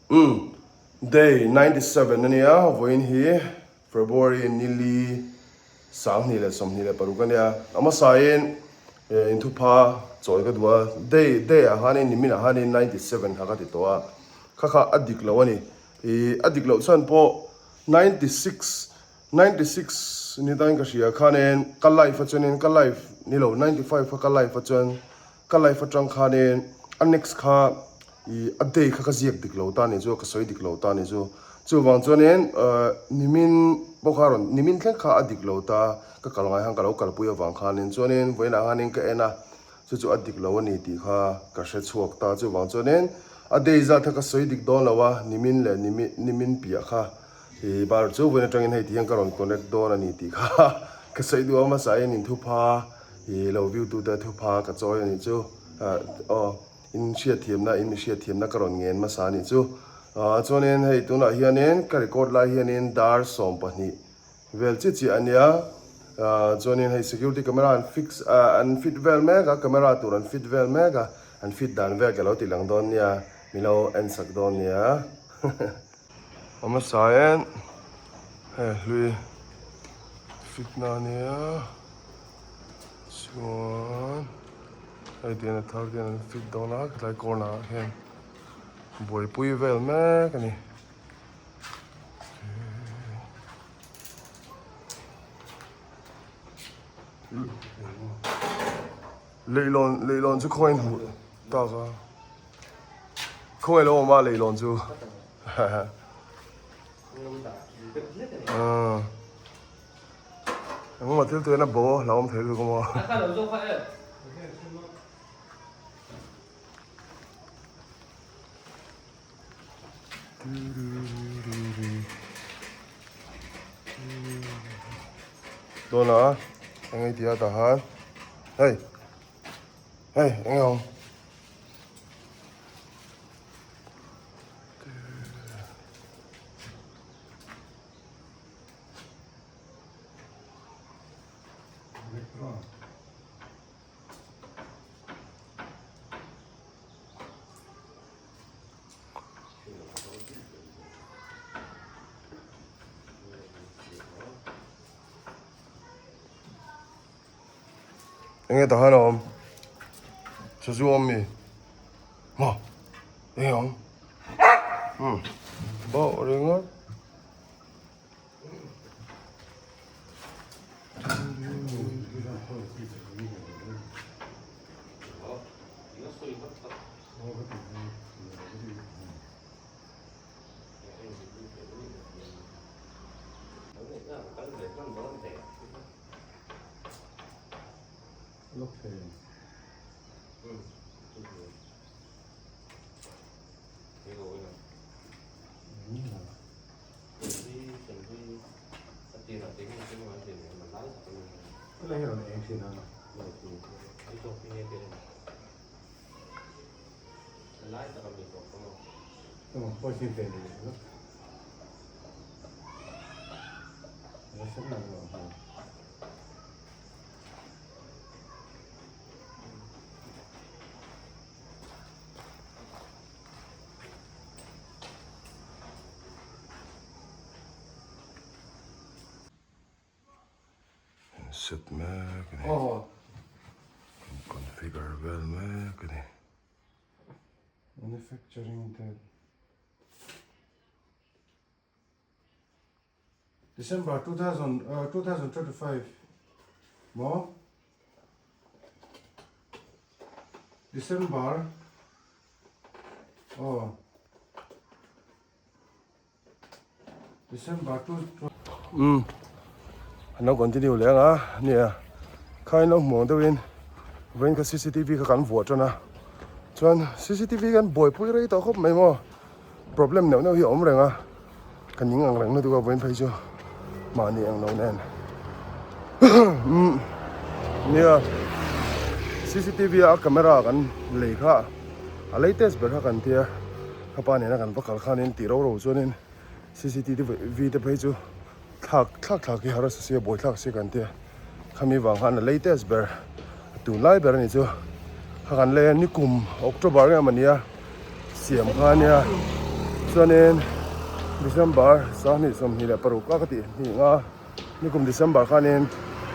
Umm day 97 ania vawiin hi February nili 2026 ania a hmasain inthupha chawi ka duh a day day ah khanin nimin ah khanin 97 kha ka ti tawh a kha kha a dik loh ani ih a dik loh chuan pawh 96 96 ni tain ka hria khanin ka life a chuanin ka life ni lo 95 kha ka life a chuan Ka life atang khanin a next kha ih a day kha ka ziak dik lo ta ni chu ka sawi dik lo ta ni chu chuvang chuanin nimin pawh kha rawn nimin thleng kha a dik lo ta ka kal ngai khan ka lo kalpui avang khanin chuanin vawiinah khanin ka en a chu chu a dik lo a ni tih kha ka hre chhuak ta chuvang chuanin a day zat kha ka sawi dik dawn lo a nimin leh nimin nimin piah kha ih bar chu vawiin atangin hei ti hian ka rawn connect dawn a ni tih kha ka sawi duh a hmasain inthupha. I lo view tute thupha ka chawi a nih chu. Aw, in hriatthiamna, in mi hriatthiamna ka rawn ngen hmasa a nih chu. Chuanin hei tunah hianin ka record lai hianin dar 12 vel chiah chiah a nia. Chuanin hei security camera an fix, an fit vel mek a, camera tur an fit vel mek a, an fit dan vel ka lo ti lang dawn nia, mi lo en sak dawn nia. A hmasa in hei hlui fit na a nia. Chuan hei tihian a thar te hian an fit dawn a helai corner ah hian buaipui vel mek a ni. Leihlawn leihlawn chu khawngaih hmuh tak a khawngaih lo awm a leihlawn chu. Engmaw thil tuiin a bo a hlauhawm thei lutuk a maw. Dawn a eng ei tia tah khan hei hei eng awm. Enge tah hian a awm sazu a awm mi maw enge a awm umm bauh ringawt. Set mek a ni configure vel mek a ni. Manufacturing date December 2000, uh, 2025 maw December aw December 2 Um an lo continue leh ang a nia khain lo hmuh ang deuhin vawiin kha cctv kha kan vuah tan a chuan cctv kan buaipui rei tawh khawp mai maw Problem neuh neuh hi a awm reng a, ka ning ang reng lutuk a vawiin phei chu mahni ang lo nen umm nia cctv a camera kan lei kha a latest ber kha kan tia ka pa nena kan va kal khanin tih ro ro chuanin cctv te phei chu thlak thlak thlak hi har a sia buai thlak sia kan tia khami vang khan a latest ber a tunlai ber a ni chu kha kan lei a nikum October nge mawni a siam kha ania. Chuanin December 2026 a ka tih hnih nga nikum December khanin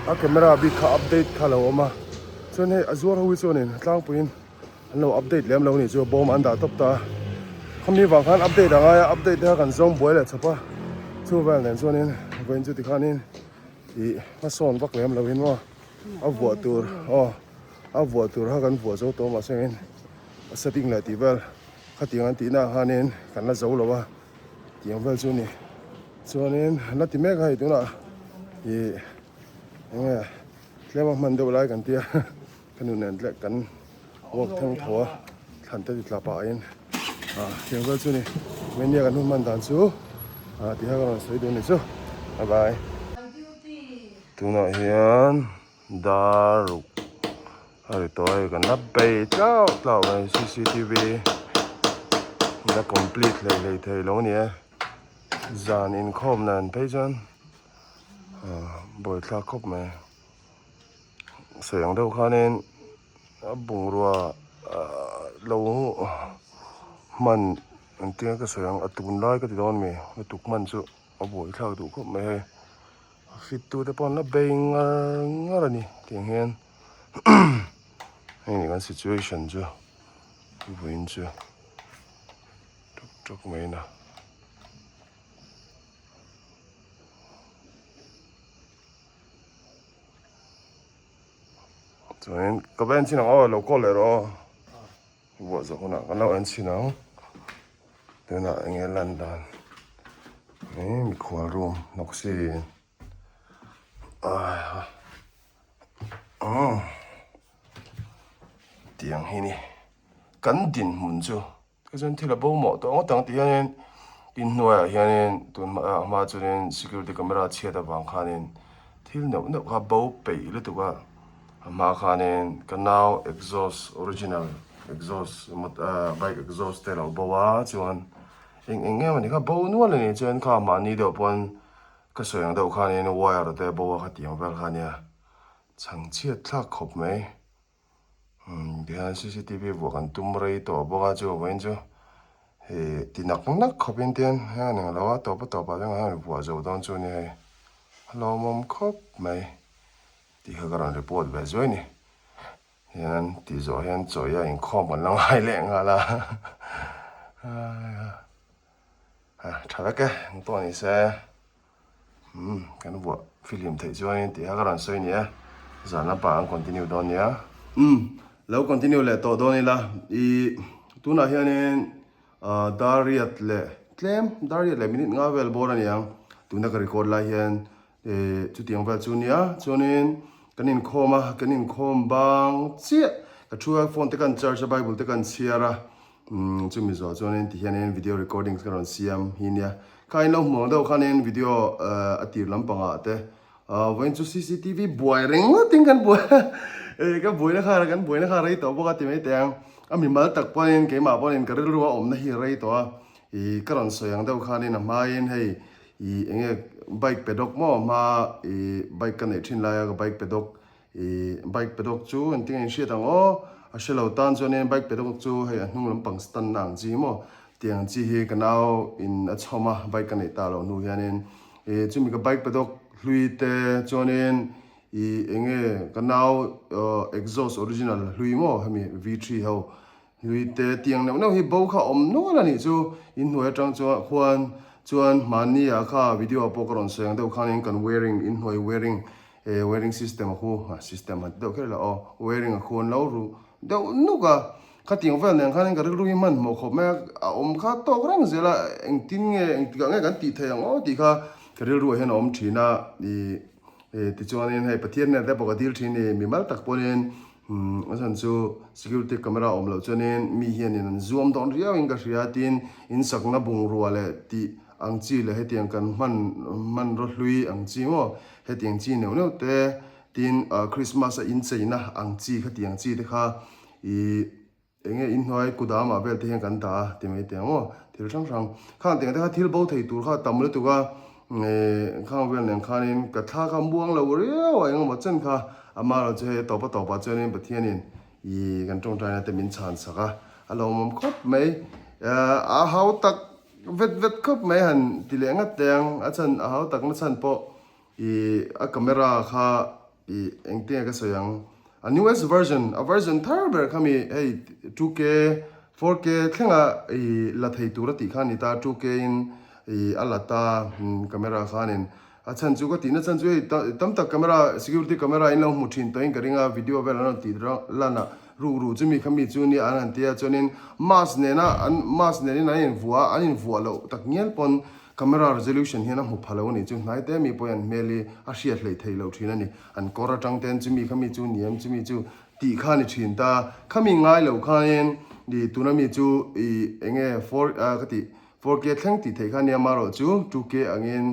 a camera bik kha update kha a lo awm a chuan hei a zuar ho hi chuanin tlangpuiin an lo update lem lo a nih chu bawm an dah tawp ta a khami vang khan update a ngai a update te kha kan zawng buai leh chawp a chu vel nen chuanin vawiin chu tikhanin ih hmasawn vak lem lo in maw a vuah tur aw a vuah tur kha kan vuah zo tawh mahse engin a setting leh tih vel. Khatiang an tihna ah khanin kan la zo lo a tiang vel chu a ni. Chuanin an la ti mek a hei tunah ih eng nge tlem a hman deuh lai kan tia ka nu nen tlek kan walk theng tho a thlan te ti tla pah in ah tiang vel chu a ni. Mania kan hun hman dan chu ah ti kha ka rawn sawi duh a ni chu bye bye. Tunah hian dar ruk. A ri tawh hei kan la bei tlau tlau mai cctv la complete hlei hlei thei lo a ni e zan inkhawm nan phei chuan ah buaithlak khawp mai sawi ang deuh khanin a bungrua ah lo hman engtin nge ka sawi ang a tunlai ka ti dawn ami lutuk hman chu a buaithlak duh khawp mai hei. A fit tu te pawh an la bei ngar ngar a ni tiang hian hei ni kan situation chu vawiin chu tuk tuk mai na. Chuanin ka va en chin ang aw lo call leh rawh aw vuah zawh hunah kan lo en chin ang. Tunah eng nge lan dan ih mikhual room hnawk si umm tiang hi ni kan dinhmun chu chuan thil a bo mawh tawh ngawt ang tih hianin inhnuaiah hianin tun hma chuanin security camera chhiat avang khanin thil neuh neuh kha bo peih lutuk a. A hma khanin ka nau exhaust original exhaust bike exhaust te a lo bo a chuan eng eng em a ni kha bo nual a ni chuan kha mahni deuh pawn ka sawi ang deuh khanin wire te a bo a khatiang vel kha ania chhang chhiat thlak khawp mai umm tihian cctv vuah kan tum rei tawh bawk a chu vawiin chu ih ti nak nak khawpin tian heng a ni lo a tawp a tawpah chuan heng vuah zo dawn chu a ni hei a lawmawm khawp mai. Tih kha ka rawn report ve zuai ni. Hian tih zawh hian chawi a inkhawm kan la ngai leh nghal a. Ha tha vek e, eng pawh ni se. Umm kan vuah fihlim theih chuanin tih kha ka rawn sawi ni e. Zan lampang an continue dawn nia. Umm lo continue leh tawh dawn ila. Ih tunah hianin dar riat leh tlem dar riat leh minute nga vel bawr a ni ang. Tuna ka record lai hian Ehh chutiang vel chu nia chuanin kan inkhawm a kan inkhawm bang chiah ka thu a phone te kan charge a bible te kan chhiar a umm chumi zawh chuanin tihianin video recordings ka rawn siam hi nia kha in lo hmuh ang deuh khanin video a tir lampangah te ah vawiin chu cctv buai ringawtin kan buai eh ka buaina kha kan buaina kha rei tawh bawk a ti mai teh ang a mimal tak pawhin keimah pawhin ka rilru a awmna hi rei tawh a ih ka rawn sawi ang deuh khanin a hmain hei Ih enge bike paddock maw hma ih bike ka neih thin laia ka bike paddock ih bike paddock chu engtin nge in hriat ang aw a hre lo tan chuanin bike paddock chu hei a hnung lampang stand na ang chi maw tiang chi hi ka nau in a chhawm a bike ka neih ta loh hnu hianin ih chumi ka bike paddock hlui te chuanin ih enge ka nau exhaust original hlui maw hemi V three ho Hluite tiang neuh neuh hi bo kha awm nual a nih chu. Inhnuai atang chuan khuan chuan hmanni ah kha video ah pawh ka rawn sawi ang deuh khanin kan wiring inhnuai wiring eh wiring system a khu ah system han ti deuh kher ila aw wiring a khu an lo ru deuh nuk a. Khatiang vel nen khanin ka rilru hi hmanhmawh khawp mai a a awm kha tawk reng zel a engtin nge engtikah nge kan tih theih ang aw tih kha ka rilru ah hian a awm thin a ih eh tichuanin hei Pathian nen te pawh ka dil thin ni mimal tak pawhin Umm a chhan chu security camera awm loh chuanin mi hianin an zuam dawn riauin ka hria tin in sakna bungrua leh tih ang chi leh hetiang kan hman hmanraw hlui ang chi maw hetiang chi neuh neuh te tin ah Christmas a incheina ang chi khatiang chi te kha ih Eng nge inhnuai kudamah vel te hian kan dah a ti mai teh ang aw, thil hrang hrang. Khang tengah te kha thil bo thei tur kha a tam lutuk a, khang vel nen khanin ka thla kha muang lo riau a engemaw chen kha ama erawh chu hei a tawp a tawpah chuanin Pathianin ih kan tawngtaina te min chhan sak a, a lawmawm khawp mai. A hau tak. vet vet khawp mai han ti leh ngat teh ang a chhan a hau tak na chhan pawh ih a camera kha ih engtin nge ka sawi ang a newest version a version thar ber kha mi hei 2K 4K thlenga ih la thei tur a tih kha a ni ta 2K in ih a la ta camera khanin A chhan chu ka tihna chhan chu hei tam tak camera security camera in lo hmu thin tawhin ka ring a video vel an rawn tih lan a ruk ruh chu mi kha mi chu nia an han tia chuanin mask nena an mask nenin an invuah a an invuah loh tak ngial pawn camera resolution hian a hmu pha lo a nih chu hnai te mi pawhin an hmel hi a hriat hleih theih loh thin a ni an kawr atang ten chu mi kha mi chu ni em chu mi chu tih kha a ni thin ta khami ngai lo khanin ih tuna mi chu ih enge for ka tih 4K thleng tih theih kha nia marawh chu 2K angin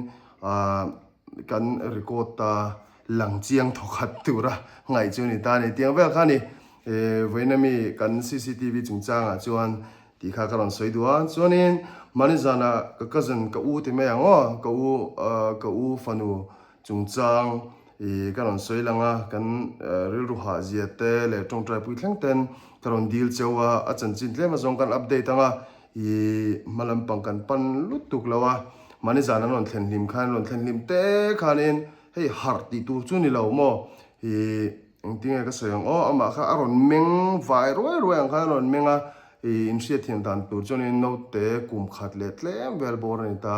kan record ta lang chiang thawkhat tura ngaih chu a ni ta a ni. Tiang vel kha a ni vawiin ami kan cctv chungchangah chuan tih kha ka rawn sawi duh a. Chuanin mahni zanah ka cousin ka u ti mai ang aw ka u ka u fanu chungchang ih ka rawn sawi lang a, kan rilru hah zia te leh tawngtai pui thleng ten ka rawn dil cheu a, a chanchin tlem azawng kan update ang a. I hma lampang kan pan lutuk lo a, mahni zan an rawn thlen hlim khan an rawn thlen hlim te khanin hei harh tih tur chu ni lo maw i engtinge ka sawi ang aw amah kha a rawn meng vai ruai ruai ang khan a rawn meng a i inhriatthiam dan tur chuanin naute kum khat leh tlem vel bawr a ni ta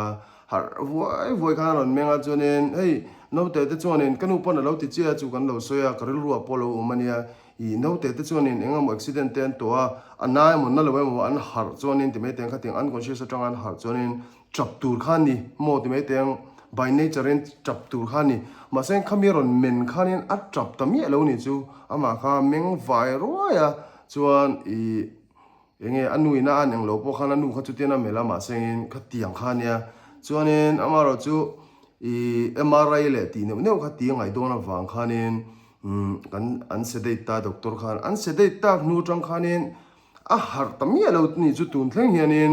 harh vuai vuai khan a rawn meng a chuanin hei naute te chuanin ka nu pawn a lo ti chiah a chu kan lo sawi a ka rilru ah pawh a lo awm a nia. Ih naute te chuanin eng emaw accident te an tuah a, a na emaw na lo emaw an harh chuanin ti mai teng khatiang unconscious atanga an harh chuanin tap tur kha a ni maw ti mai teng by nature in tap tur kha a ni. Mahse khami rawn men khanin a tap ta miah lo ni chu amah kha meng vai ruai a chuan ih enge a nu ina a an englo pawh khan a nu kha chutian a melh a mahse in khatiang kha a nia chuanin amaherawhchu ih MRI leh tih neuh neuh kha ti a ngaih dawn avang khanin Umm kan an sedate ta doctor khan an sedate tak hnu atang khanin a harh ta miah lo ni chu tun thleng hianin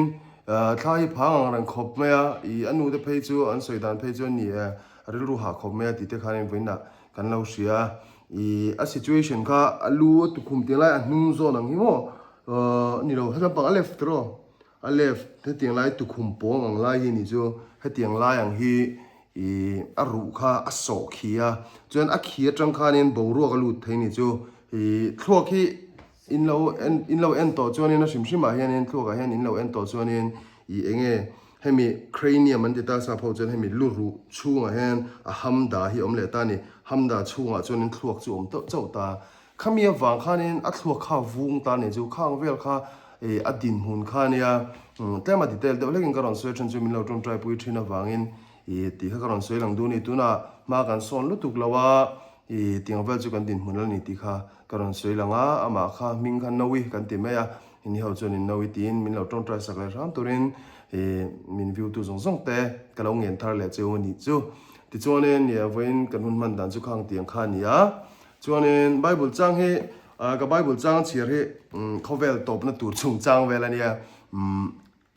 thla hi phang ang reng khawp mai a ih a nu te phei chu an sawi dan phei chu a ni e a rilru hah khawp mai a tih te khanin vawiinah kan lo hria a ih a situation kha a lu a tukhum tih lai a hnung zawn ang hi maw ni lo heti lampang a left tiraw a left hetiang lai tukhum pawng ang lai hi ni chu hetiang lai ang hi Ih a ruh kha a sawh khi a, chuan a khi atang khanin boruak a lut thei ni chu. Ih thluak hi in lo en in lo en tawh chuanin a hrim hrimah hianin thluakah hian in lo en tawh chuanin ih eng nge hemi cranium an ti ta sap ho chuan hemi lu ruh chhungah hian a hamda hi a awm leh ta a ni. Hamda chhungah chuanin thluak chu a awm teuh chauh ta. Khami avang khanin a thluak kha vung ta ni chu khang vel kha ih a dinhmun kha ania tlema detail deuh hlekin ka rawn sawi thin chu min lo tawngtai pui thin avangin ih tih kha ka rawn sawi lang duh a ni tunah hma kan sawn lutuk lo a ih tiang vel chu kan dinhmun la ni tih kha ka rawn sawi lang a amah kha hming kha Noe kan ti mai a ini ho chuan in Noe tiin min lo tawngtai sak leh hram turin ih min view tu zawng zawng te ka lo ngen thar leh cheu a nih chu tichuanin ih vawiin kan hun hman dan chu khang tiang kha a ni a. Chuanin Bible chang hi ka Bible chang chhiar hi khawvel tawpna tur chung chang vel a nia.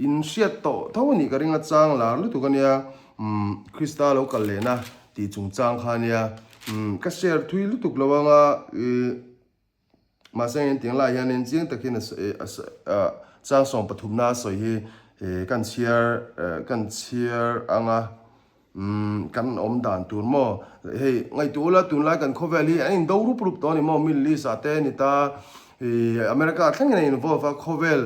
In hriat tawh tho a nih ka ring a chang lar lutuk a nia. Krista lo kal lehna tih chung chang kha a nia. Ka share thui lutuk lo anga mahse engtiang lai hianin chiang takin a chang sawm pathumna a sawi hi kan chhiar kan chhiar anga. Umm kan awm dan tur maw? Hei ngaihtuah ula tunlai kan khawvel hi an indo rup rup tawh a ni maw? Middle East ah te a ni ta, ih America ah thlengin a involve a, khawvel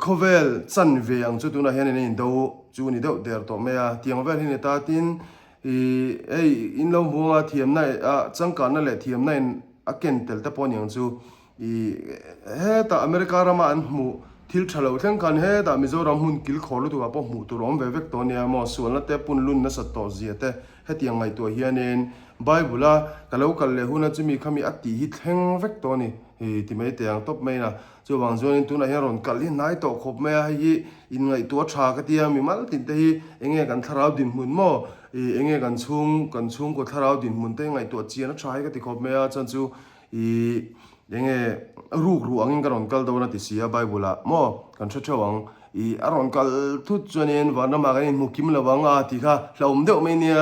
khawvel chan ve ang chu tunah hian an indo chu a ni deuh der tawh mai a, tiang vel hi a ni ta tin ih hei in lo hmu anga thiamna ah changkanna leh thiamna in a ken tel te pawh a ni ang chu. I hetah America rama an hmuh thil tha lo thleng khan hetah Mizoram hmun kil khawr lutuk ah pawh hmuh tur a awm ve vek tawh ania maw, sualna te punlun nasat tawh zia te hetiang ngaihtuah hianin Bible a ka lo kal leh huna chumi khami a tih hi thleng vek tawh a ni i ti mai teh ang tawp mai na. Chuvang chuanin tunah hian rawn kal hi hnai tawh khawp mai a, hei hi inngaihtuah tha ka tia mimal tin te hi enge kan thlarau dinhmun maw i enge kan chhung kan chhungkaw thlarau dinhmun te ngaihtuah chian a tha hi ka ti khawp mai a, chuan chu I enge ruk ruh angin ka rawn kal dawn a ti si a Bible ah maw kan hre theuh ang. I a rawn kal thut chuanin vanramah kan inhmu kim lo ang a tih kha hlauhawm deuh mai nia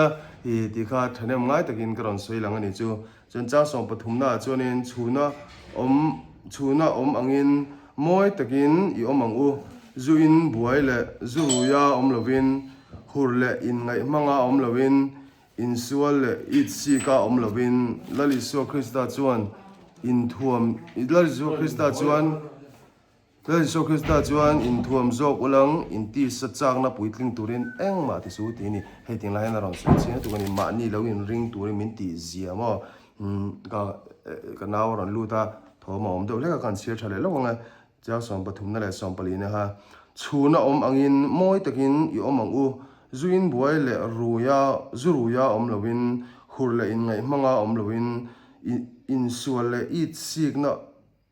i tih kha thahnem ngai takin ka rawn sawi lang a ni chu. Chuan chang sawm pathumna ah chuanin chhuna awm chhuna awm angin mawi takin i awm ang u. Zu in buai leh zu ruia awm lovin, hur leh inngaih hmanga awm lovin, insual leh it sika awm lovin, Lal Isua Krista chuan inthuam Lal Isua Krista chuan Lal Isua Krista chuan inthuam zawk ulang intisa chakna puitling turin engmah ti su tih a ni. Hei tinglai hian a rawn sawi chiang tuk a ni. Mahni lo inring turin min tih zia maw? Ka ka nau a rawn lut a, thawm a awm deuh hlek a, ka han chhiar tha leh lawk ang e. Chiang sawmpathumna leh sawmpalina kha chhuna awm angin mawi takin i awm ang u. Zu in buai leh ruia zu ruia awm loin, hur leh inngaih hmanga awm loin, insual leh it sikna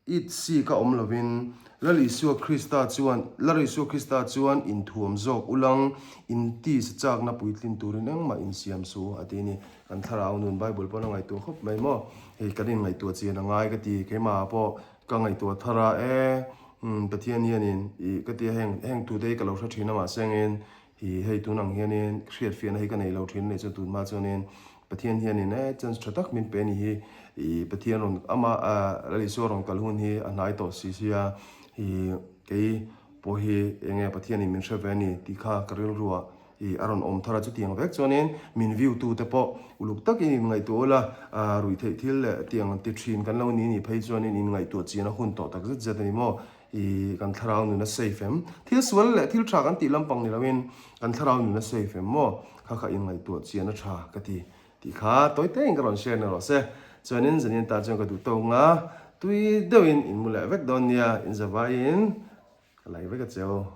it sika awm loin, Lal Isua Krista chuan Lal Isua Krista chuan inthuam zawk ulang, intisa chakna puitlin turin engmah insiam su a ti a ni. Kan thlarau nun Bible pawn a ngaihtuah khawp mai maw? Hei kan inngaihtuah chian a ngai ka ti, keimah pawh Ka ngaihtuah thar a, e, umm, Pathian hianin ih ka tia heng heng tute hi ka lo hre thin a mahse engin ih hei tun ang hianin hriatfiahna hi ka nei lo thin a nih chuan tun hma chuanin Pathian hianin e chance tha tak min pe a ni hi ih Pathian rawn ama ah Lal Isua rawn kal hun hi a hnai tawh si sia ih kei pawh hi enge Pathianin min hre ve a ni tih kha ka rilru ah I a rawn awm thar a, chutiang vek chuanin min view tu te pawh uluk takin in ngaihtuah ula, ruih theih thil leh tiang ti thin kan lo ni ni phei chuanin in ngaihtuah chian a hun tawh tak zet zet a ni maw? I kan thlarau nun a safe em? Thil sual leh thil tha kan tih lampang ni loin kan thlarau nun a safe em maw? Kha kha in ngaihtuah chian a tha ka ti tih kha tawi tein ka rawn share na rawh se. Chuanin zanin tan chuan ka duh tawk nga tui deuhin in mu leh vek dawn nia, in zavaiin ka like vek a cheu.